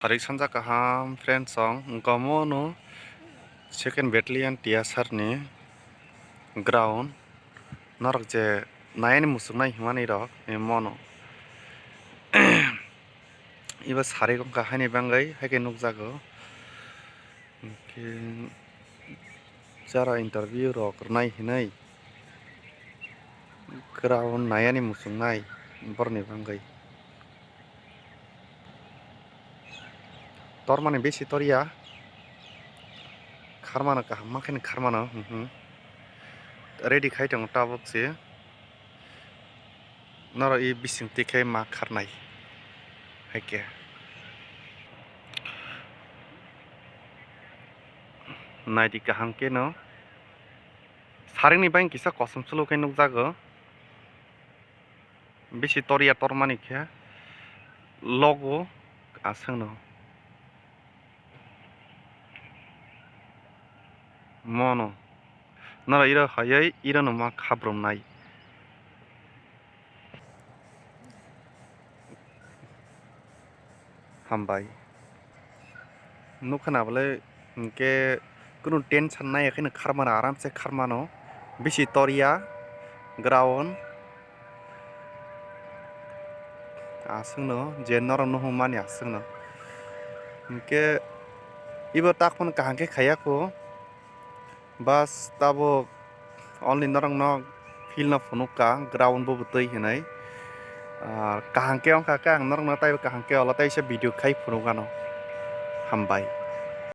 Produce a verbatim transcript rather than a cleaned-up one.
Tarik sanja kaham friends song, wngkha omo no second battalion T S R ni ground, norok je nayani muchungnai himani rok, eh, mono. Ibo sari wngkha haini bagwi, haikhe nukjago. Hwnkhe jara interview rok rwnai hinwi ground nayani muchungnai borokni bagwi. Tormani bisi torya, kharmano kaham ma khe kharmano, mhm. Ready khai tongo tabuk se. Norok i bising twi khe ma kharnai. Haikhe. Naidi kaham khe no. Saringni bai kisa kosom chwlwi khe nukjago. Bisi torya tormani khe logo aswkno. Mono. Norok iro hayai iro no ma khabrumnai. Hambai. Nukha na bwle hwnkhe kunu tension naiya kheno kharmano, aramse kharmano. Bisi torya ground. Aswkno je norok nuhumani aswkno. Hwnkhe ibo tak phano kaham khe khaiya kho. Bas tabuk only norokno field no phunukha, ground bo bwtwi hinwi. Ah, kaham khe wngkha khe ang norokno taibo kaham khe olo teisa video khai phunukgano. Hambai.